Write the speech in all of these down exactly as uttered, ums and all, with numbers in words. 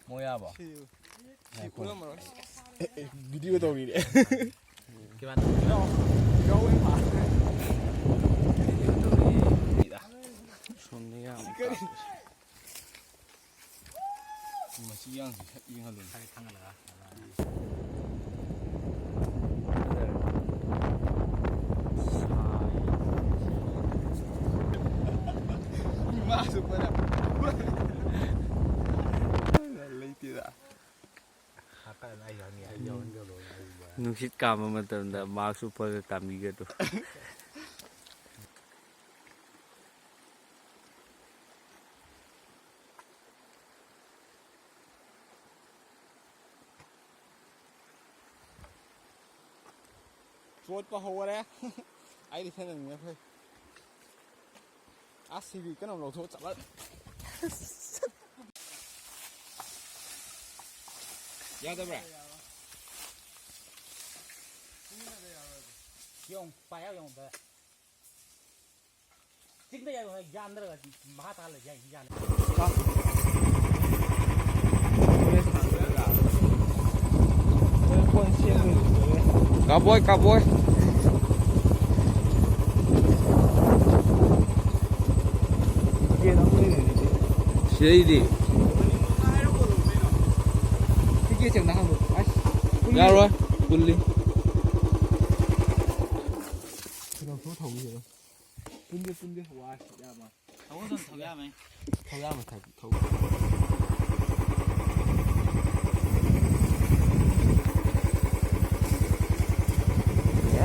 ꯃꯣꯏ ꯌꯥꯕꯣ? ꯁꯤ ꯎꯔꯝꯃꯔꯣꯏ꯫ ꯚꯤꯗꯤꯑꯣ ꯇꯧꯔꯤꯅꯦ꯫ ꯁꯣꯝꯗ ꯌꯥꯝ ꯃꯁꯤ ꯌꯥꯡꯁꯤ ꯁꯛ ꯌꯦꯡꯍꯜꯂꯨ꯫ ꯃꯥꯁꯨ ꯐꯅ ꯂꯩꯇꯦꯗ꯫ ꯅꯨꯡꯁꯤꯠ ꯀꯥꯝꯕ ꯃꯇꯝꯗ ꯃꯥꯛꯁ ꯎꯞꯄꯒ ꯀꯥꯝꯕꯤꯒꯗ꯭ꯔꯣ? ꯆꯣꯠꯄ ꯍꯧꯔꯦ꯫ ꯑꯩꯗꯤ ꯁꯦꯟꯅꯅꯤꯡꯉꯦ ꯑꯩꯈꯣꯏ꯫ ꯑꯁ ꯁꯤꯗꯤ ꯀꯩꯅꯣꯝ ꯂꯧꯊꯣꯛ ꯆꯠꯂ꯫ ꯌꯥꯗꯕ꯭ꯔꯥ? ꯌꯦꯡꯉꯨ ꯄꯥꯏ ꯌꯥꯎ ꯌꯦꯡꯉꯨ꯫ ꯆꯤꯡꯗ ꯌꯥꯏ ꯌꯥꯟꯗ꯭ꯔꯒ ꯃꯈꯥ ꯇꯥꯍꯜꯂ ꯌꯥꯏ ꯌꯥꯅꯤ꯫ ꯀꯥꯕꯣꯏ ꯀꯥꯕꯣꯏ꯫ ꯁꯤꯗꯩꯗꯤ꯫ ꯌꯥꯔꯣꯏ꯫ ꯄꯨꯜꯂꯤ꯫ ꯄꯨꯟꯗꯦ ꯄꯨꯟꯗꯦ ꯋꯥ ꯌꯥꯝ ꯃꯥ꯫ ꯊꯧꯒꯗꯝ ꯊꯧ ꯌꯥꯝꯃꯦ꯫ ꯊꯧ ꯌꯥꯝꯃꯦ ꯊꯧ ꯊꯧ꯫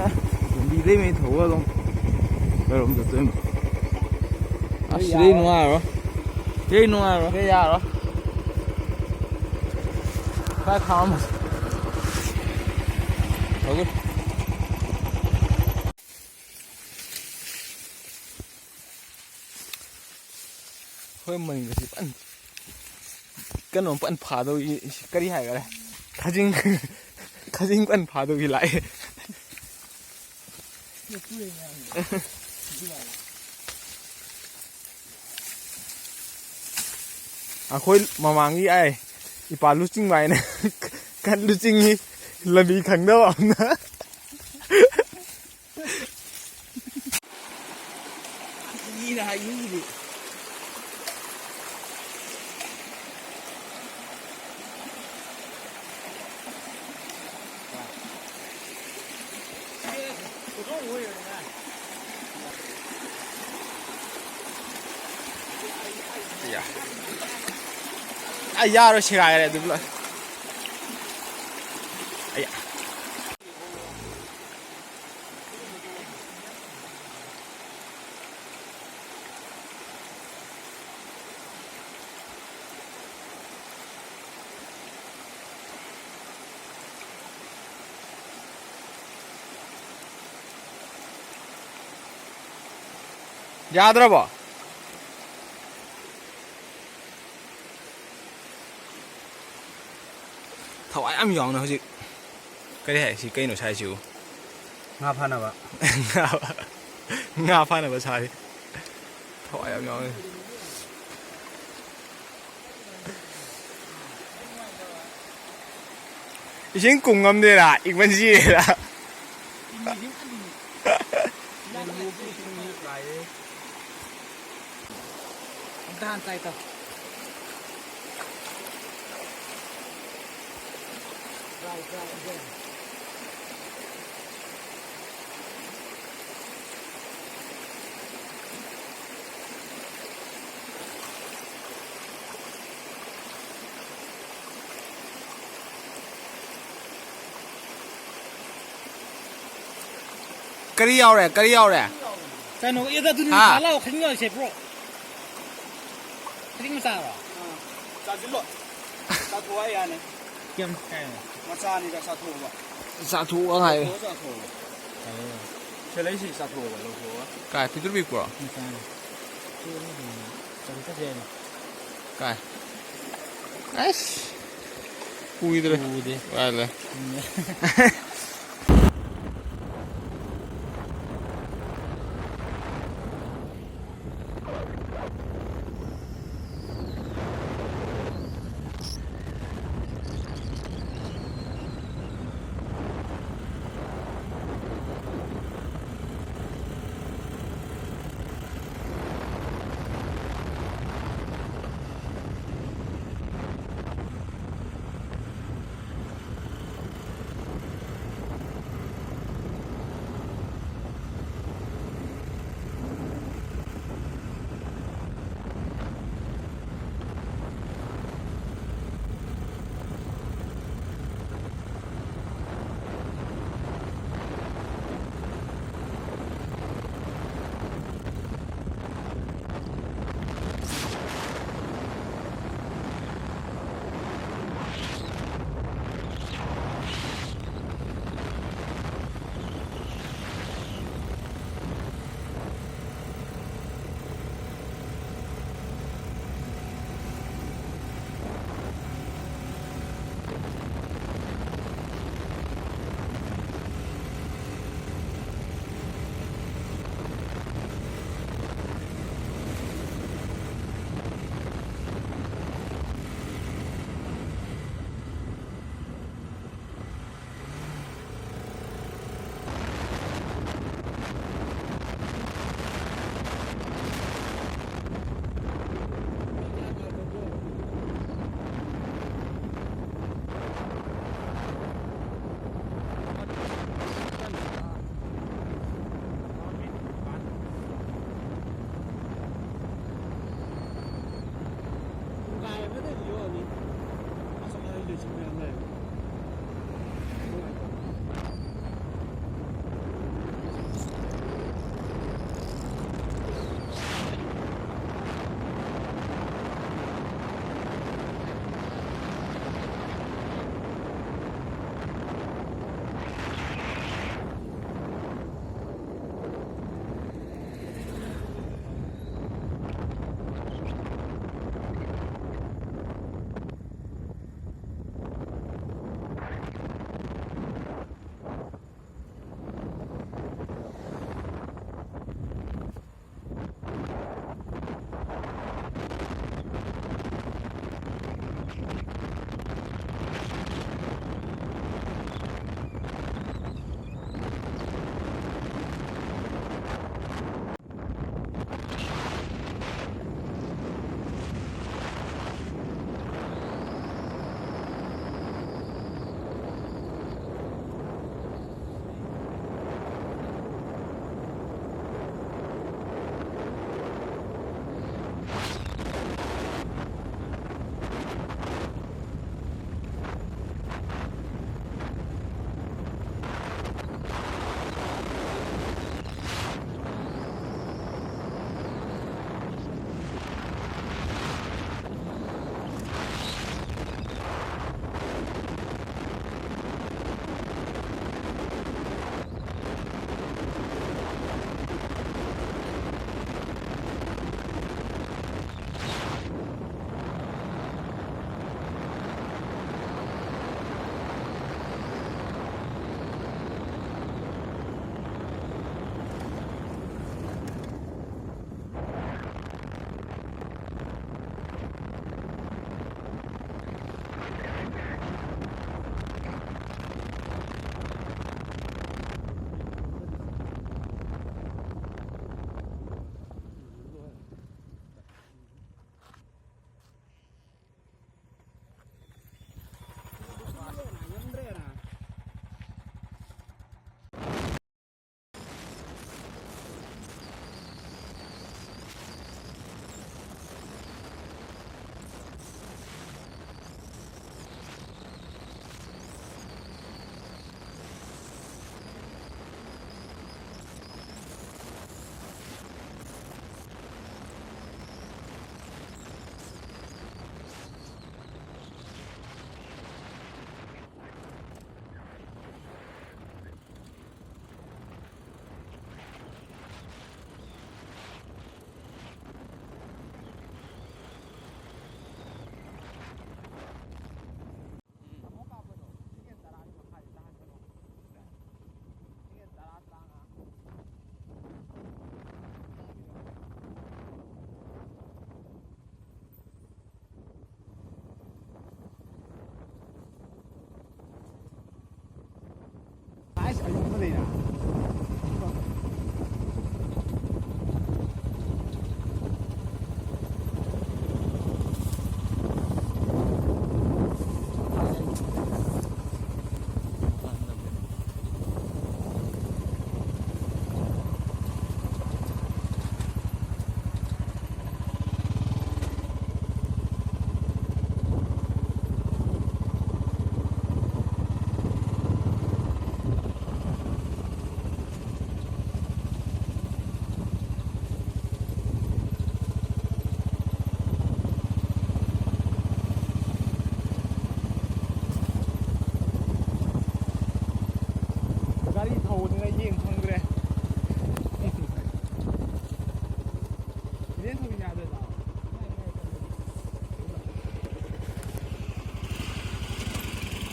ꯑꯦ ꯂꯝꯕꯤꯗꯩ ꯃꯩ ꯊꯧꯕ ꯑꯗꯨꯝ ꯀꯩꯔꯣꯝ ꯆꯠꯇꯣꯏꯅꯣ? ꯑꯁ ꯁꯤꯗꯩ ꯅꯨꯡꯉꯥꯏꯔꯣꯏ꯫ ꯁꯤꯗꯩ ꯅꯨꯡꯉꯥꯏꯔꯣꯏ꯫ ꯁꯤꯗꯩ ꯌꯥꯔꯣꯏ꯫ ꯈꯔ ꯈꯥꯝꯃꯁꯤ꯫ ꯊꯧꯒꯦ꯫ ꯑꯩꯈꯣꯏ ꯃꯅꯤꯡꯗꯁꯤ ꯐꯟ ꯀꯩꯅꯣꯝ ꯐꯟ ꯐꯥꯗꯧꯒꯤ ꯀꯔꯤ ꯍꯥꯏꯈꯔꯦ? ꯈꯖꯤꯡ ꯈꯖꯤꯡ ꯐꯟ ꯐꯥꯗꯧꯒꯤ ꯂꯥꯛꯑꯦ꯫ ꯑꯩꯈꯣꯏ ꯃꯃꯥꯡꯒꯤ ꯑꯥꯏ ꯏꯄꯥ ꯂꯨꯆꯤꯡꯕ ꯍꯥꯏꯅ ꯀꯟ ꯂꯨꯆꯤꯡꯉꯤ, ꯂꯝꯕꯤ ꯈꯪꯗꯕ ꯑꯃꯅ꯫ ꯃꯤꯅ ꯍꯥꯏꯅꯤꯡꯉꯤꯗꯤ꯫ ꯌꯥ꯫ ꯑ, ꯌꯥꯔꯣꯏ, ꯁꯦꯒꯥꯏꯔꯦ ꯑꯗꯨ ꯄꯨꯂꯞ꯫ ꯑꯌꯥ꯫ ꯌꯥꯗ꯭ꯔꯕꯣ? ꯊꯋꯥꯏ ꯌꯥꯝ ꯌꯥꯎꯅ ꯍꯧꯖꯤꯛ꯫ ꯀꯔꯤ ꯍꯥꯏ? ꯁꯤ ꯀꯩꯅꯣ ꯁꯥꯏꯁꯤꯕꯨ? ꯉꯥ ꯐꯥꯅꯕ꯫ ꯉꯥ ꯐꯥ-, ꯉꯥ ꯐꯥꯅꯕ ꯁꯥꯔꯤ꯫ ꯊꯋꯥꯏ ꯌꯥꯝ ꯌꯥꯎꯅ꯫ ꯏꯁꯤꯡ ꯀꯨꯝ ꯉꯝꯗꯦꯔꯥ, ꯏꯪꯃꯟ ꯁꯤꯔꯦꯔꯥ꯫ ꯑꯝꯇ ꯍꯥꯟꯅ ꯆꯥꯏ ꯇꯧ꯫ ꯀꯔꯤ ꯌꯥꯎꯔꯦ? ꯀꯔꯤ ꯌꯥꯎꯔꯦ? ꯀꯩꯅꯣ, ꯑꯦꯗ ꯑꯗꯨꯗꯤ ꯍꯥ? ꯃꯆꯥ ꯂꯥꯛꯑꯣ, ꯈꯖꯤꯡ ꯌꯥꯎꯔꯤꯁꯦ, ꯕ꯭ꯔꯣ꯫ ꯈꯖꯤꯡ ꯃꯆꯥꯔꯣ? ꯑꯥ, ꯆꯥꯁꯤꯜꯂꯣ꯫ ꯆꯥꯊꯣꯛꯑꯣ ꯌꯥꯅꯤ꯫ ꯀꯌꯥꯝ ꯀꯥꯏꯅꯣ? ꯃꯆꯥꯅꯤꯗ, ꯆꯥꯊꯣꯛꯑꯣꯕ꯫ ꯆꯥꯊꯣꯛꯑꯣ ꯍꯥꯏꯌꯣ꯫ ꯂꯧꯊꯣꯛꯑꯣ, ꯆꯥꯊꯣꯛꯑꯣꯕ꯫ ꯀꯩꯅꯣ? ꯁꯦ, ꯂꯩꯁꯤ ꯆꯥꯊꯣꯛꯑꯣꯕ, ꯂꯧꯊꯣꯛꯑꯣꯕ꯫ ꯀꯥꯏ, ꯄꯤꯛꯇ꯭ꯔꯨ ꯄꯤꯛꯄ꯭ꯔꯣ? ꯃꯆꯥꯅꯤ꯫ ꯆꯥꯊꯣꯛꯑꯣ, ꯆꯥꯊꯣꯛꯑꯣ ꯌꯥꯅꯤ꯫ ꯀꯥꯏ? ꯑꯁ! ꯎꯏꯗ꯭ꯔꯦ꯫ ꯎꯗꯦ꯫ ꯀꯥꯏ ꯂꯩ? ꯎꯝ꯫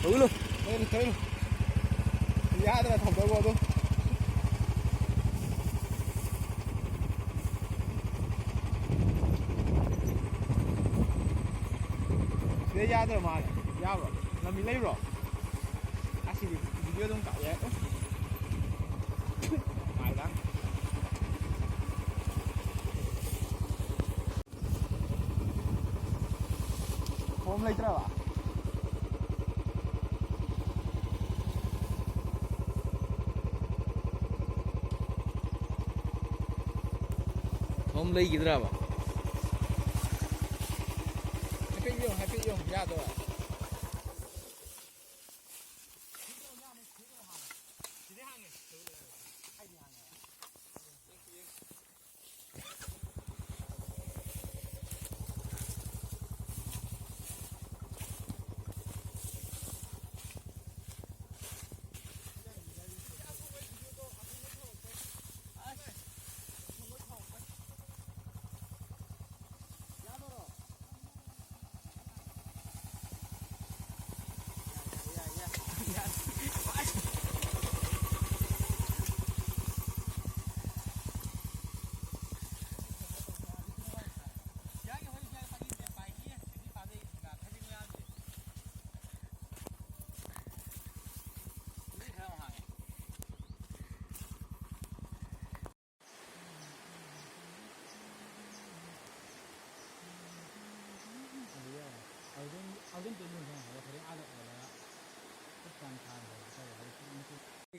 ꯊꯧꯒꯠꯂꯨ, ꯊꯧꯒꯠꯂꯨ, ꯊꯧꯒꯠꯂꯨ꯫ ꯌꯥꯗ꯭ꯔꯥ ꯊꯧꯗꯧꯕ ꯑꯗꯨꯝ꯫ ꯁꯤꯗ ꯌꯥꯗ꯭ꯔ ꯃꯥꯜꯂꯦ꯫ ꯌꯥꯕ꯭ꯔꯣ? ꯂꯝꯕꯤ ꯂꯩꯕ꯭ꯔꯣ? ꯑꯁꯤꯗꯤ ꯚꯤꯗꯤꯑꯣ ꯑꯗꯨꯝ ꯀꯥꯞ ꯌꯥꯏ꯫ ꯃꯥꯏꯗ꯫ ꯊꯣꯝ ꯂꯩꯇ꯭ꯔꯕ? ꯊꯣꯝ ꯂꯩꯈꯤꯗ꯭ꯔꯕ? ꯍꯥꯏꯐꯦꯠ ꯌꯦꯡꯉꯨ, ꯍꯥꯏꯐꯦꯠ ꯌꯦꯡꯉꯨ, ꯌꯥꯗꯕ꯫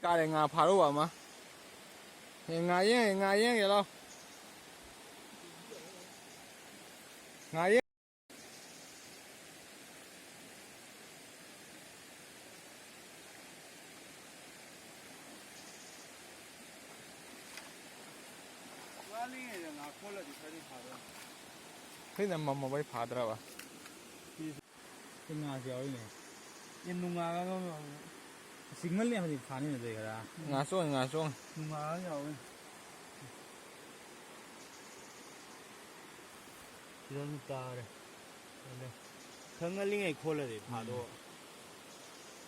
ꯀꯥꯔꯦ ꯉꯥ ꯐꯥꯔꯨꯕ ꯑꯃ꯫ ꯑꯦ, ꯉꯥ ꯌꯦꯡ-, ꯉꯥ ꯌꯦꯡꯒꯦ ꯂꯥꯎ꯫ ꯉꯥ ꯌꯦꯡ-, ꯋꯥꯠꯂꯤꯉꯩꯗ ꯉꯥ ꯈꯣꯜꯂꯗꯤ ꯈꯔꯗꯤ ꯐꯥꯗꯧꯅꯤ꯫ ꯍꯧꯖꯤꯛꯅ ꯃꯝꯃꯕꯩ ꯐꯥꯗ꯭ꯔꯕ? ꯁꯤ ꯉꯥꯁꯨ ꯌꯥꯎꯔꯤꯅꯦ꯫ ꯌꯦꯟ ꯅꯨꯡꯉꯥꯒ ꯌꯥꯎꯔꯤ꯫ ꯁꯤ ꯉꯜꯂꯤ ꯍꯧꯖꯤꯛ ꯐꯥꯅꯤꯅ ꯑꯗꯨꯏ ꯈꯔ꯫ ꯉꯥ ꯆꯣꯡꯉꯤ, ꯉꯥ ꯆꯣꯡꯉꯤ꯫ ꯅꯨꯡꯉꯥꯒ ꯌꯥꯎꯔꯤ꯫ ꯐꯤꯂꯝ ꯇꯥꯔꯦ꯫ ꯑꯗ ꯈꯔ ꯉꯜꯂꯤꯉꯩ ꯈꯣꯜꯂꯗꯤ ꯐꯥꯗꯣ꯫ ꯎꯝ꯫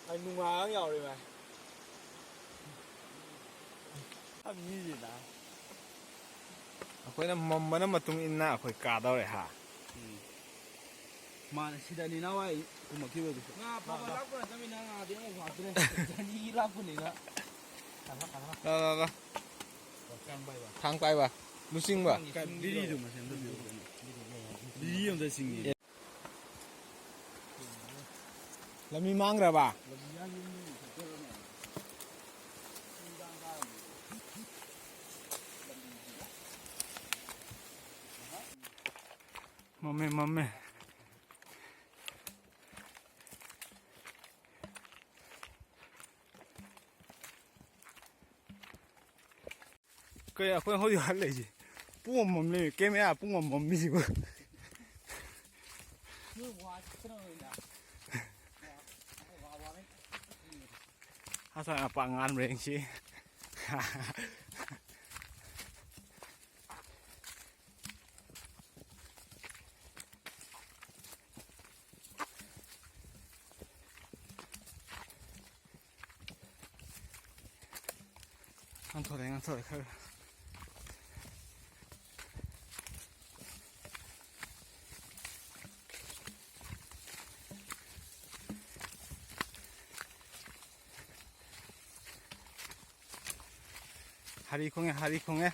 ꯑꯩ ꯅꯨꯡꯉꯥꯏꯕ ꯑꯃ ꯌꯥꯎꯔꯦ ꯚꯥꯏ꯫ ꯃꯤꯁꯤꯅ꯫ ꯑꯩꯈꯣꯏꯅ ꯃꯝꯕꯅ ꯃꯇꯨꯡ ꯏꯟꯅ ꯑꯩꯈꯣꯏ ꯀꯥꯗꯧꯔꯦ ꯍꯥ꯫ ꯎꯝ꯫ ꯃꯥꯅ ꯁꯤꯗꯅꯤ ꯅꯍꯥꯟꯋꯥꯏ ꯀꯨꯝꯃꯛꯈꯤꯕꯗꯨꯁꯨ꯫ ꯉꯥ ꯐꯥꯕ ꯂꯥꯛꯄ ꯅꯠꯇꯕꯅꯤꯅ ꯉꯥꯗꯤ ꯑꯃꯨꯛ ꯐꯥꯗ꯭ꯔꯦ꯫ ꯖꯔꯅꯤꯒꯤ ꯂꯥꯛꯄꯅꯤꯅ꯫ ꯂꯥ, ꯂꯥ, ꯂꯥ꯫ ꯊꯥꯡ ꯄꯥꯏꯕ꯫ ꯂꯨꯆꯤꯡꯕ꯫ ꯀꯥꯏ ꯕꯤꯔꯤꯗꯨ ꯃꯁꯦꯟ ꯑꯝꯇ ꯄꯤꯔꯛꯑꯣ ꯀꯩꯅꯣ꯫ ꯕꯤꯔꯤ ꯑꯝꯇ ꯆꯤꯡꯒꯦ꯫ ꯂꯝꯕꯤ ꯃꯥꯡꯈ꯭ꯔꯕ? ꯃꯝꯃꯦ, ꯃꯝꯃꯦ꯫ ꯀꯩ ꯑꯩꯈꯣꯏ ꯍꯧꯖꯤꯛ ꯍꯜꯂꯛꯏꯁꯦ? ꯄꯨꯡ ꯑꯃꯃꯝ ꯂꯩ, ꯀꯦꯃꯦꯔꯥ ꯄꯨꯡ ꯑꯃꯃꯝ ꯃꯤꯁꯤꯕꯨ꯫ ꯑꯁꯥ ꯄꯥꯛ ꯉꯥꯟꯕ꯭ꯔꯥ ꯌꯦꯡꯁꯤ꯫ ꯉꯥꯟꯊꯣꯔꯛꯑꯦ, ꯉꯥꯟꯊꯣꯔꯛꯑꯦ ꯈꯔ꯫ ꯍꯥꯔꯤ ꯈꯣꯡꯉꯦ, ꯍꯥꯔꯤ ꯈꯣꯡꯉꯦ꯫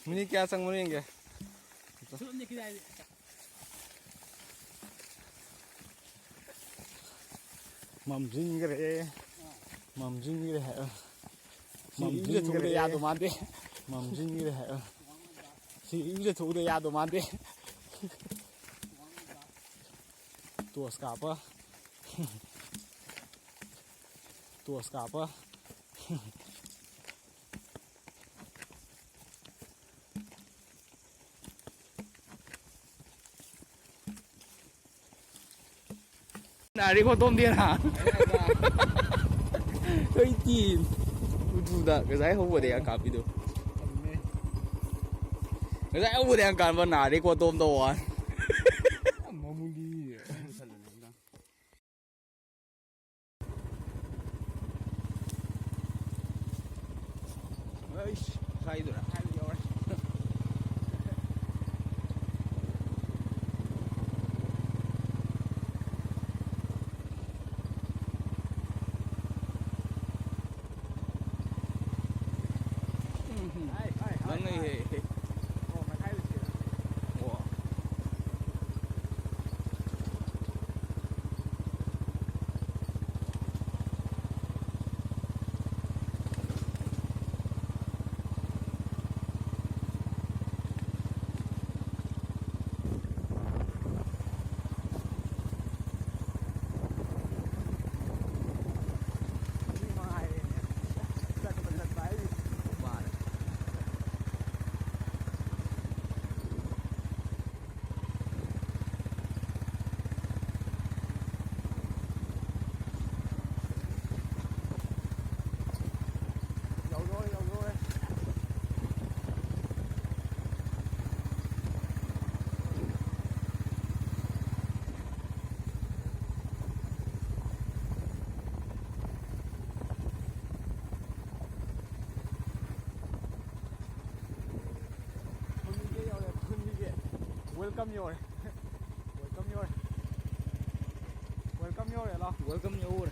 ꯃꯤꯅꯤꯠ ꯀꯌꯥ ꯆꯪꯕꯅꯣ ꯌꯦꯡꯒꯦ꯫ ꯃꯝꯁꯤꯟꯈ꯭ꯔꯦ꯫ ꯃꯝꯁꯤꯟꯈ꯭ꯔꯦ ꯍꯥꯏ꯫ ꯁꯤ ꯏꯔꯨꯖꯊꯣꯛꯎꯗ ꯌꯥꯗꯧ ꯃꯥꯟꯗꯦ꯫ ꯃꯝꯁꯤꯟꯈ꯭ꯔꯦ ꯍꯥꯏ꯫ ꯁꯤ ꯏꯔꯨꯖꯊꯣꯛꯎꯗ ꯌꯥꯗꯧ ꯃꯥꯟꯗꯦ꯫ ꯇꯣꯁ ꯀꯥꯞꯄ꯫ ꯇꯣꯁ ꯀꯥꯞꯄ꯫ ꯅꯥꯔꯦꯀꯣ ꯇꯣꯝꯗꯦꯅ꯫ ꯀꯩ ꯇꯤꯝ? ꯎꯗꯨꯗ ꯉꯁꯥꯏ ꯍꯧꯕꯗ ꯌꯥꯝ ꯀꯥꯞꯄꯤꯗꯣ꯫ ꯉꯁꯥꯏ ꯍꯧꯕꯗ ꯌꯥꯝ ꯀꯥꯟꯕ ꯅꯥꯔꯦꯀꯣ ꯇꯣꯝꯗ ꯋꯥꯟ꯫ ꯃꯃꯨꯂꯤ꯫ ꯑꯩꯁ, ꯉꯁꯥꯏꯗꯨꯔꯥ? ꯌꯧꯔꯦ꯫ ꯎꯝ, ꯍꯥꯏ, ꯍꯥꯏ, ꯍꯥꯏ, ꯅꯪꯅ ꯍꯥꯏ꯫ ꯍꯦꯛ ꯍꯦꯛ꯫ ꯑꯣ, ꯉꯁꯥꯏꯗꯣ ꯁꯤꯔꯥ? ꯑꯣ꯫ ꯌꯧꯗꯣꯔꯦ, ꯌꯧꯗꯣꯔꯦ꯫ ꯐꯨꯟꯕꯤꯒꯦ ꯌꯧꯔꯦ, ꯐꯨꯟꯕꯤꯒꯦ꯫ Welcome ꯌꯧꯔꯦ꯫ Welcome ꯌꯧꯔꯦ꯫ Welcome ꯌꯧꯔꯦ, ꯂꯥꯎ꯫ Welcome ꯌꯧꯔꯦ꯫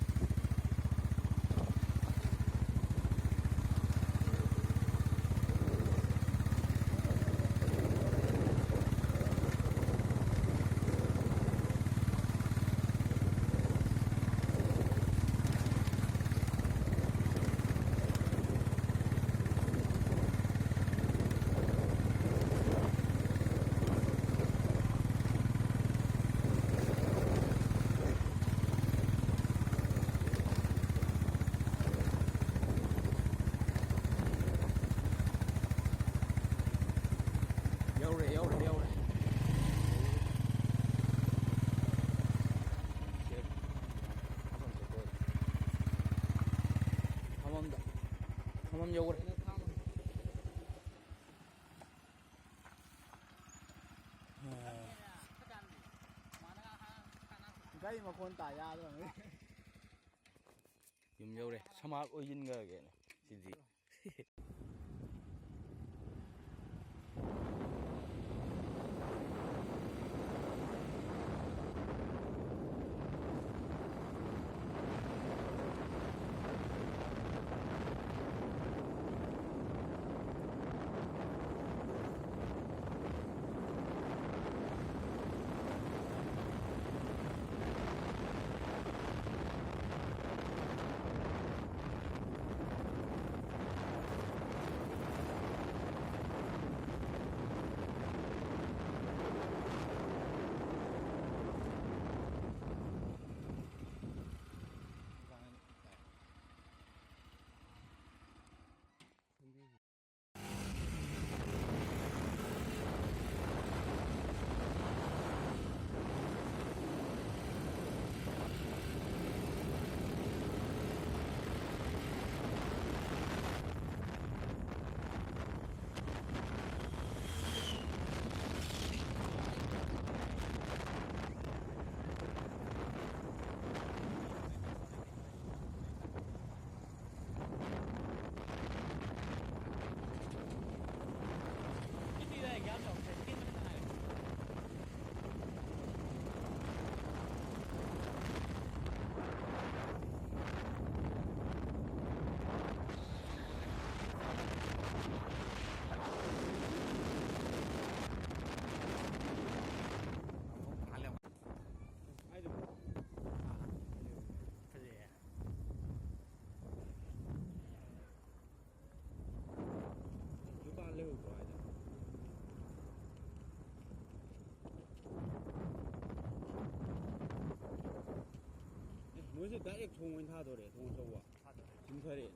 ꯌꯧꯈ꯭ꯔꯦ꯫ ꯒꯥꯔꯤ ꯃꯈꯣꯟ ꯇꯥ ꯌꯥꯗ꯭ꯔꯕꯅꯤ꯫ ꯌꯨꯝ ꯌꯧꯔꯦ꯫ ꯁꯃꯥꯔꯠ ꯑꯣꯏꯁꯤꯟꯈ꯭ꯔꯒꯦꯅꯦ ꯁꯤꯗꯤ꯫ ꯐꯖꯩꯌꯦ꯫ ꯗꯨꯀꯥꯟ ꯂꯩꯍꯧꯕ꯭ꯔꯣ ꯍꯥꯏꯁꯦ? ꯑꯦ, ꯃꯣꯏꯁꯦ ꯗꯥꯏꯔꯦꯛ ꯊꯣꯡ ꯑꯣꯏꯅ ꯊꯥꯗꯣꯔꯦ, ꯊꯣꯡ ꯑꯆꯧꯕ꯫ ꯊꯥꯗꯣꯔꯦ꯫ ꯆꯤꯡꯊꯔꯦ꯫